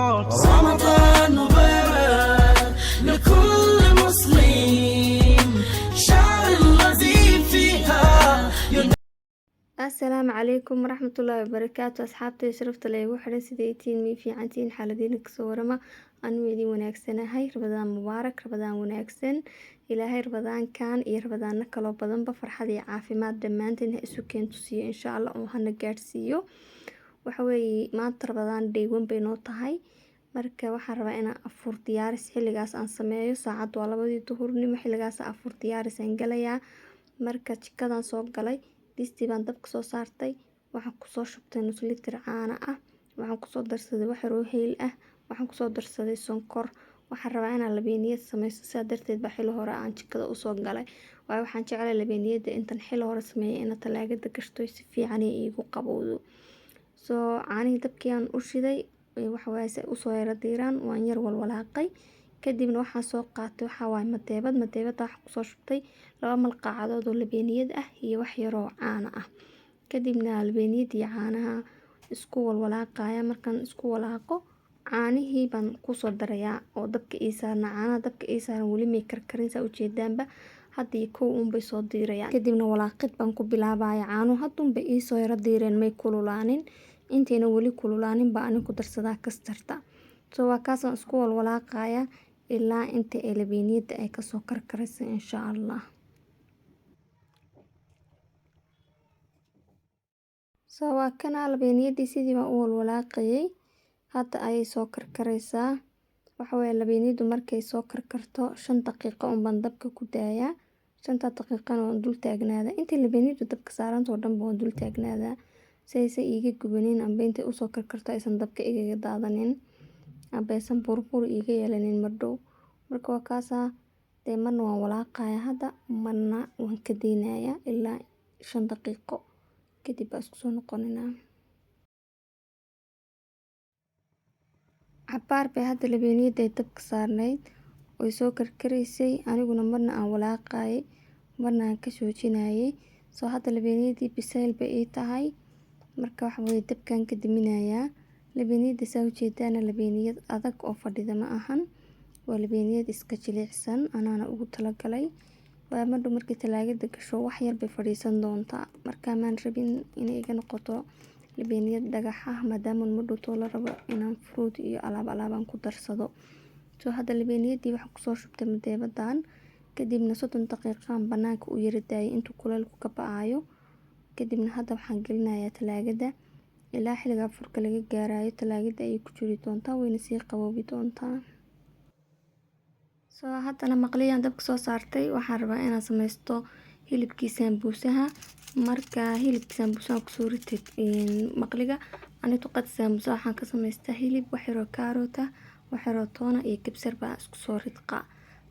رمضان مبارك لكل مسلم، شهر الذي فيها Asalaamu calaykum waraxmatullaahi wabarakaatu. Asxaabtay sharafta leh igu xiran, sideytiin? Mii fiicantiin? Xaaladiina kasoo warama. Anuu idin wanaagsanahay. Ramadaan mubaarak, Ramadaan wanaagsan. Ilaahay Ramadaankan iyo Ramadaano kaloo badanba farxad iyo caafimaad dhammaanteen ha isu keen tusiyo, insha Allah, oo hana gaadhsiiyo. Waxa weeye, maanta Ramadaan day one bay noo tahay. Marka waxaan rabaa inaan afur diyaaris xilligaas aan sameeyo. Saacad waa 2dii duhurnimo, xilligaas afur diyaaris aan galayaa. Marka jikadan soo galay, distii baan dabka soo saartay. Waxaan kusoo shubtay nus litir caano ah. Waxaan kusoo darsaday wax yaroo heyl ah. Waxaan kusoo darsaday sonkor. Waxaan rabaa inaan labeeniyad sameysto, sidaa darteed baa xilli hore aan jikada usoo galay, waayo waxaan jeclahay labeeniyada intan xilli hore sameeyay ina talaagada gashto, si fiican ay iigu qabowdo. Soo caanihii dabkii aan u shiday, waxawaaye, si ay usoo yara diiraan, waan yar walwalaaqay. Kadibna waxaan soo qaatay, waxaa waaye, madeebad. Madeebada waxaan kusoo shubtay 2 malqacadood oo labeeniyad ah iyo wax yaroo caano ah. Kadibna labeeniyad iyo caanaha isku walwalaaqaya. Markaan isku walaaqo, caanihii baan kusoo darayaa oo dabka ii saarna. Caanaha dabka ii saaran weli may karkarin, saa ujeedaanba, hadda iyo kow uunbay soo diirayaan. Kadibna walaaqid baan ku bilaabaya. Caanuhu hadduunbay iisoo yara diireen, may kululaanin. Intayna weli kululaanin baa anin ku darsadaa kastarta. So waa kaasaan isku walwalaaqaya ilaa inta ay labeeniyada ay kasoo karkarayso, insha Allah. So waa kana labeeniyadii, sidii baan u walwalaaqayay. Hadda ayay soo karkaraysaa. Waxa weeye, labeeniyadu markay soo karkarto, 5 daqiiqo un baan dabka ku daayaa. 5ta daqiiqana waan dul taagnaadaa. Intii labeeniyadu dabka saarantoo dhan waan dul taagnaadaa, si aysan iiga gubanin, amba intay usoo karkarto aysan dabka igaga daadanin, amba aysan burbur iiga yeelanin mardhow. Marka waa kaasaa dee, marna waan walaaqaya hadda, marna waan ka deynayaa. Ilaa 5 daqiiqo kadib baa isku soo noqoninaa. Cabaar bay hadda labeeniyada ay dabka saarnayd oy soo karkaraysay, aniguna marna aan walaaqayay, marna aan ka shoojinayay. Soo hadda labeeniyadii bisayl bay ii tahay. Marka waxa weeye, dabkan ka diminayaa. Labeeniyada, saa ujeedaana, labeeniyad adag oo fadhida ma ahan, waa labeeniyad iska jilicsan. Anaana ugu talagalay, waayo madhow markii talaagada gasho wax yar bay fadhiisan doontaa. Marka maan rabin inay iga noqoto labeeniyad dhagax ah, maadaama madhow too la rabo inaan fruit iyo alaab alaabaan ku darsado. Soo hadda labeeniyadii waxaan kusoo shubtay madeebadan. Kadibna 30 daqiiqaan banaanka u yara daayay intuu kuleylku ka ba'ayo. Kadibna hadda waxaan gelinayaa talaagada. Ilaa xilliga afurka laga gaarayo talaagada ayay ku jiri doontaa, wayna sii qaboobi doontaa. Soo haddana maqliyaan dabka soo saartay. Waxaan rabaa inaan sameysto hilibkii saambuusaha. Marka hilibkii saambuusaha kusoo ritay maqliga. Ani tuqad saambuusaha waxaan ka samaystaa hilib, wax yaroo karoot ah, wax yaroo toona iyo kabsar baa isku soo ridqaa.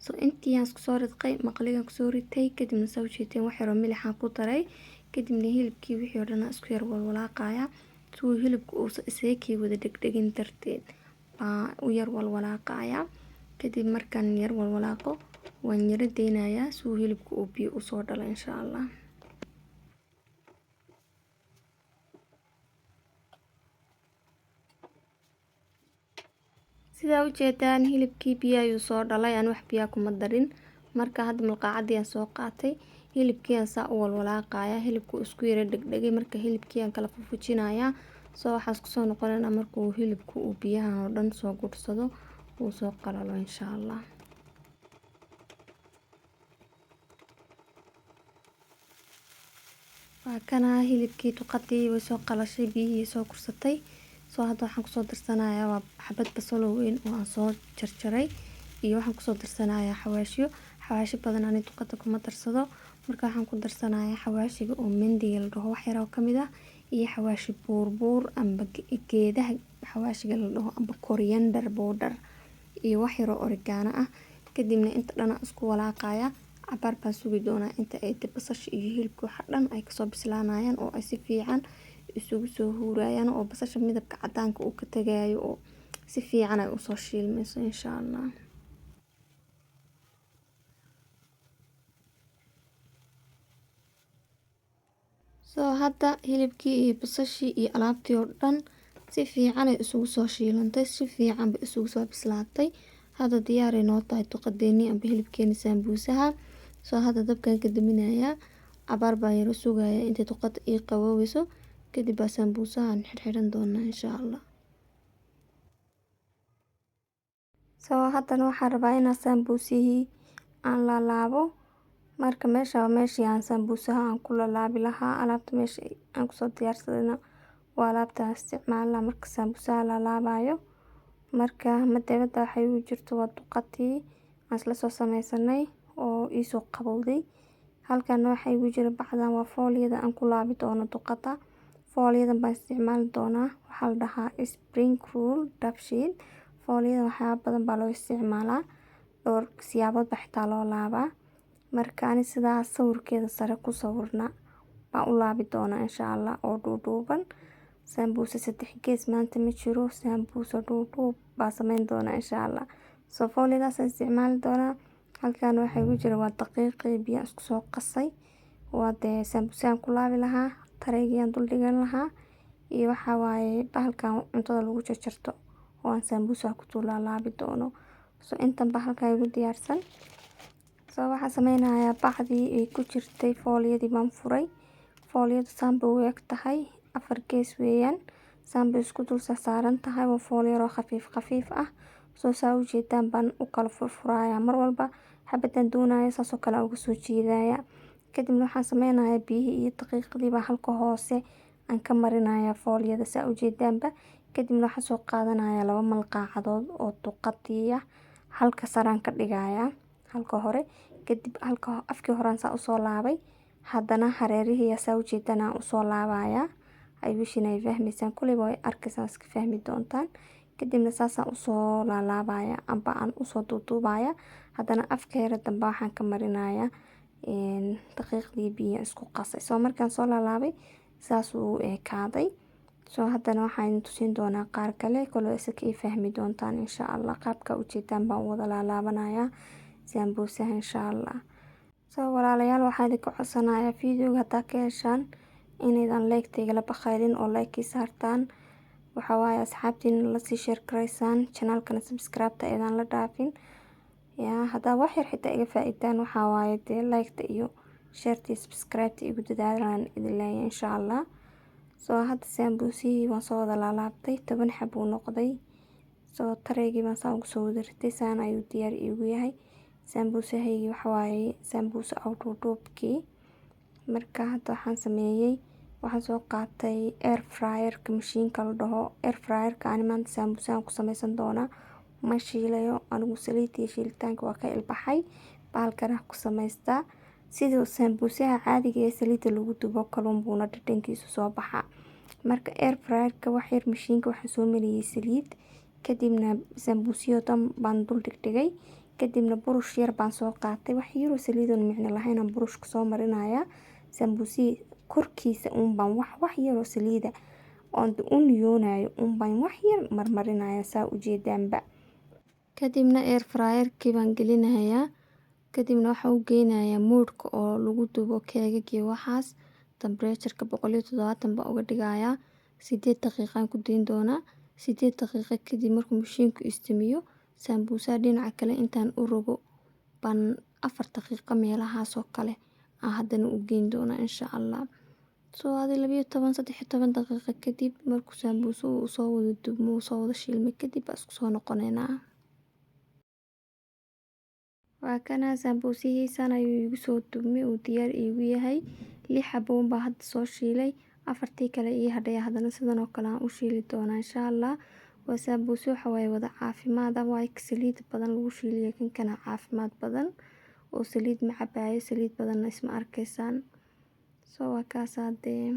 So intii aan isku soo ridqay, maqligan kusoo ritay. Kadibna, saa ujeedeen, wax yaroo milix aan ku daray. Kadibna hilibkii wixii oo dhan aan isku yar walwalaaqaya, si uu hilibku uusan isaga kii wada dhegdhegin darteed baa u yar walwalaaqaya. Kadib markaan yar walwalaaqo, waan yara deynayaa si uu hilibku uu biyo usoo dhalo, insha Allah. Sidaa ujeedaan, hilibkii biyo ayuu soo dhalay. Aan wax biyaa kuma darin. Marka hadda malqacadii aan soo qaatay, hilibkii aan saa u walwalaaqaya. Hilibku isku yara dhegdhegay. Marka hilibkii aan kala fufujinayaa. Soo waxaan isku soo noqonaynaa markuu hilibku uu biyahan oo dhan soo gursado, uu soo qalalo, insha Allah. Waa kana hilibkii, tuqadii way soo qalashay, biyihii soo gursatay. Soo hadda waxaan kusoo darsanayaa waa xabad basal oo weyn oo aan soo jarjaray, iyo waxaan kusoo darsanayaa xawaashyo. Xawaashyo badan ani tuqada kuma darsado. Marka waxaan ku darsanayaa xawaashiga oo mendiga la dhaho, wax yar oo kamid ah, iyo xawaashi buurbuur amba geedaha xawaashiga la dhaho amba coriander powder, iyo wax yar oo oregano ah. Kadibna inta dhan aan isku walaaqaya. Cabaar baan sugi doonaa inta ay basasha iyo hilibka waxa dhan ay kasoo bislaanayaan oo ay si fiican isugu soo huurayaan, oo basasha midabka cadaanka uu ka tagayo, oo si fiican ay usoo shiilmayso, insha Allah. Soo hadda hilibkii iyo basashii iyo alaabtii oo dhan Si fiican ay isugu soo shiilantay, si fiican bay isugu soo bislaatay. Hadda diyaar ay noo tahay duqadeeni amba hilibkeeni sambuusaha. Soo hadda dabkan ka daminayaa, cabaar baan yara sugayaa intay duqada ii qaboobeyso, kadib baa sambuusahan xirxiran doonaa insha Allah. Soo haddana waxaan rabaa inaan sambuusihii aan laalaabo. Marka meesha waa meeshii aan sambuusaha aan ku laalaabi lahaa. Alaabta meesha aan kusoo diyaarsadayna waa alaabta aan isticmaalna marka sambuusaha laalaabayo. Marka madabada waxay ugu jirto waa duqatii aan isla soo sameysanay oo iisoo qabowday. Halkan waxay igu jira bacdan waa fooliyada aan ku laabi doono duqada. Fooliyadan baan isticmaali doonaa, waxaa la dhahaa spring roll dhabshiid. Fooliyadan waxyaabo badan baa loo isticmaalaa, dhowr siyaabood baa xitaa loo laabaa. Marka ani sidaas sawirkeeda sare ku sawirna baan u laabi doonaa insha Allah oo dhuudhuuban. Sambuusa saddex gees maanta ma jiro, sambuusa dhuudhuub baa sameyn doonaa insha Allah. Soo fooliyadaas aan isticmaali doonaa. Halkan waxaa igu jira waa daqiiqii biyo isku soo qasay, waa dee sambuusahan ku laabi lahaa, tareygii dul dhigan lahaa, iyo waxaa waaye bahalkan cuntada lagu jarjarto oo aan sambuusaha ku laalaabi doono. So intan baa halkan igu diyaarsan. Soo waxaan sameynayaa bacdii ay ku jirtay fooliyadii baan furay. Fooliyadu saan bay u eg tahay, afar gees weeyaan, saan bay isku dul saaran tahay. Waa fooliyo yaroo khafiif khafiif ah. Soo saa u jeedaan baan u kala furfurayaa, mar walba xabadan doonayo saas oo kale uga soo jiidaya. Kadibna waxaan sameynayaa biyihii iyo daqiiqdii baa halka hoose aan ka marinayaa fooliyada, saa u jeedaanba. Kadibna waxaan soo qaadanayaa 2 malqaacadood oo duqadii ah, halka saraan ka dhigayaa halka hore. Kadib halka afkii horaan saa usoo laabay, haddana hareerihii saa u jeedaan aan usoo laabayaa. Ay wishin ay fahmaysaan, kuleyba way arkaysaan, iska fahmi doontaan. Kadibna saasaan usoo laalaabaya amba aan usoo duuduubaya. Haddana afka yara dambe waxaan ka marinayaa daqiiqdii biyo isku qasay. Soo markaan soo laalaabay saas uu ekaaday. Soo haddana waxaan tusin doonaa qaar kale, koley isaka ii fahmi doontaan insha Allah. Qaabka ujeedaan baan u wada laalaabanayaa sambuusaha insha Allah. Soo walaalayaal, waxaan idinka codsanayaa videoga haddaa ka heshaan inaydan like-ta igala bakhaylin oo like ii saartaan. Waxaa waaye asxaabtiina lasii share garaysaan, channelkana subscribe-ta aydan la dhaafin. Yaa haddaa wax yar xitaa iga faa'iidaan, waxaa waaye dee like-ta iyo share-ta iyo subscribe-ta igu dadaalaan idin leeyahay insha Allah. Soo hadda sambuusihii waan soo wada laalaabtay, 10 xab uu noqday. Soo tareygii baan saan ugu soo wada ritay, saan ayuu diyaar iigu yahay. Sambuusahaygii waxa waaye sambuusa aw dhuudhuubkii. Marka hadda waxaan sameeyey, waxaan soo qaatay air fryerka, mashiinka la dhaho air fryerka. Ani maanta sambuusahan ku sameysan doonaa, ma shiilayo anigu saliid iyo shiilitaanka waa ka ilbaxay. Bahalkan ku samaystaa sidii sambuusaha caadiga ee saliidda lagu dubo kaluun buuna dhadhankiisu soo baxaa. Marka air fryerka wax yar mashiinka waxaan soo mariyay saliid, kadibna sambuusyo dhan baan dul dhigdhigay. Kadibna burush yar baan soo qaatay, wax yaroo saliid oon micno lahayn aan burushka soo marinayaa. Sambuusihii korkiisa uun baan wax yaroo saliida oon u niyoonayo uun baan wax yar marmarinaya, saa u jeedaanba. Kadibna air fryerkii baan gelinayaa. Kadibna waxaan u geynayaa mode-ka oo lagu dubo keegag iyo waxaas. Temperature-ka 170 baan uga dhigayaa. 8 daqiiqaan ku dayn doonaa. 8 daqiiqo kadib markuu mashiinku istamiyo, sambuusaha dhinaca kale intaan u rogo baan 4 daqiiqo meelahaas oo kale aan haddana u geyn doonaa insha Allah. Soo adi 12, 13 daqiiqo kadib markuu sambuusuhu uu soo wada dubmo, uu soo wada shiilmay, kadib baa isku soo noqoneynaa. Waa kana sambuusihii, san ayuu igu soo dubmay, uu diyaar iigu yahay. 6 xabo uun baa hadda soo shiilay, 4tii kale ii hadhay haddana sidan oo kale aan u shiili doonaa insha Allah. Waa sambuuso waxa waaye wada caafimaad ah, waayo saliid badan lagu shiiliyo kan kana caafimaad badan oo saliid ma cabaayo, saliid badanna isma arkaysaan. Soo waa kaas hadee.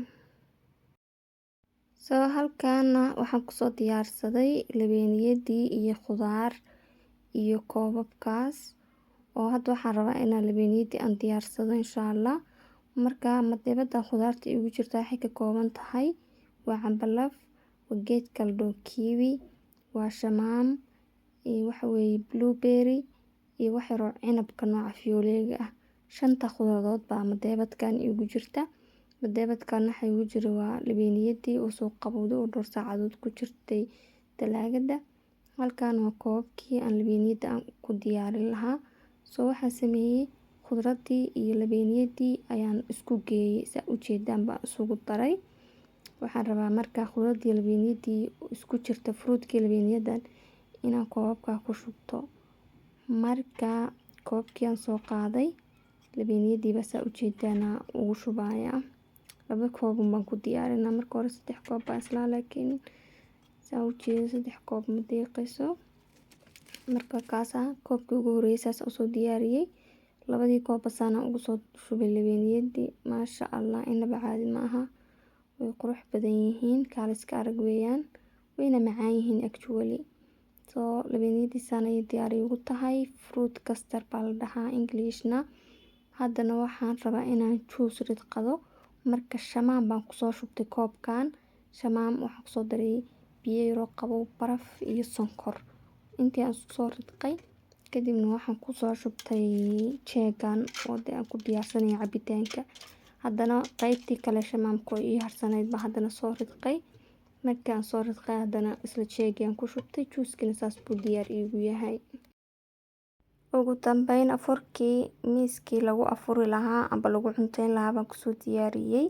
Soo halkaana waxaan kusoo diyaarsaday labeeniyadii iyo khudaar iyo koobabkaas oo hadda waxaan rabaa inaan labeeniyadii aan diyaarsado insha Allah. Marka madebada khudaarta igu jirta waxay ka kooban tahay waa cambalaf, waa geedka la dhaho kiwi, waa shamaam, iyo waxa weeye blueberry, iyo wax yar oo cinabka nooca fiyoolega ah. 5ta khudradood baa madeebadkan igu jirta. Badeebadkan waxa igu jira waa labeniyadii oo soo qabowday oo dhowr saacadood ku jirtay talaagada. Halkan waa koobkii aan labeniyada aan ku diyaarin lahaa. Soo waxaan sameeyey khudradii iyo labeniyadii ayaan isku geeyey, saa ujeedaan baan isugu daray. Waxaan rabaa markaa khudradii labeniyadii isku jirta, fruitkii labeniyadan, inaan koobabka ku shubto. Marka koobkii aan soo qaaday, labeniyadiiba saa ujeedaan ugu shubaya. 2 koob baan ku diyaarinaa. Marka hore 3 koob baan islaa, laakiin saa ujeedo 3 koob ma deeqayso. Marka kaasa koobkii ugu horreeyay saas usoo diyaariyey. 2dii koob basaana ugu soo shubay labeniyadii. Maasha Allah, inaba caadi ma aha, way qurux badan yihiin, kaaliska arag weeyaan, wayna macaan yihiin actually. So labeniyadii saan ayay diyaar igu tahay. Fruit custard baa la dhahaa Englishna. Haddana waxaan rabaa inaan juice ridqado. Marka shamaan baan kusoo shubtay koobkan. Shamaan waxaan kusoo daray biyo yaroo qabow, baraf iyo sonkor. Intii aan isku soo ridqay kadibna waxaan kusoo shubtay jeegan oo dee aan ku diyaarsanaya cabitaanka. Haddana qaybtii kale shamaamka oo ii harsanayd baa haddana soo ridqay. Markii aan soo ridqay, haddana isla jeegii aan ku shubtay. Juuskina saas buu diyaar iigu yahay. Ugu dambeyn afurkii miiskii lagu afuri lahaa amba lagu cunteyn lahaa baan kusoo diyaariyey.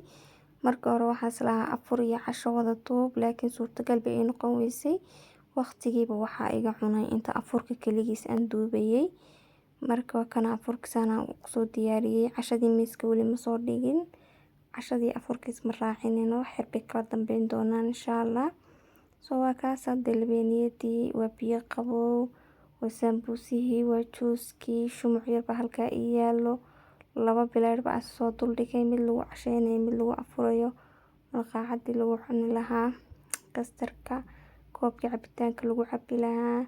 Marka hore waxaan islahaa afur iyo casho wada duub, laakiin suurtagal bay ii noqon weysay. Waqtigiiba waxaa iga cunay inta afurka kaligiis aan duubayay. Marka kana afurka saan aan kusoo diyaariyey. Cashadii miiska weli ma soo dhigin. Cashadii afurkiis ma raacinin, wax yar bay kala dambeyn doonaan insha Allah. So waa kaas hadda labeniyadii, waa biyo qabow, waa sambuusihii, waa juuskii, shumuc yar baa halkaa ii yaalo. 2 bileer baa soo duldhigay, mid lagu casheynayo, mid lagu afurayo, malqacadii lagu cuni lahaa kastarka, koobkii cabitaanka lagu cabi lahaa.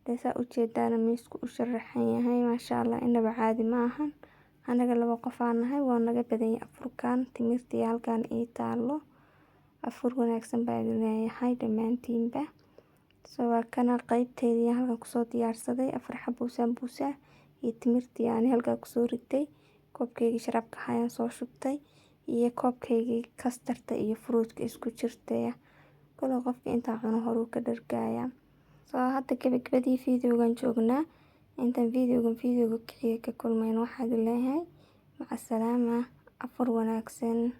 Dee saa ujeedaan miisku u sharaxan yahay, maasha Allah, inaba caadi ma ahan. Anaga 2 qof aan nahay, waa naga badan yahay afurkan. Timirtii halkan ii taalo. Afur wanaagsan baa idin leeyahay dhammaantiinba. So waa kana qaybteedii halkan kusoo diyaarsaday, 4 xabo sambuus ah iyo timirtii aan halkaa kusoo ritay. Koobkeygii sharaabka ayaan soo shubtay iyo koobkeygii kastarta iyo fruitka isku jirtay. Kolo qofka intaa cuno horuu ka dhargaaya. So hadda gabagabadii videogan joognaa. Intaan videogan videoga ka xiga ka kulmayno, waxaa idin leeyahay maca salaama, afur wanaagsan.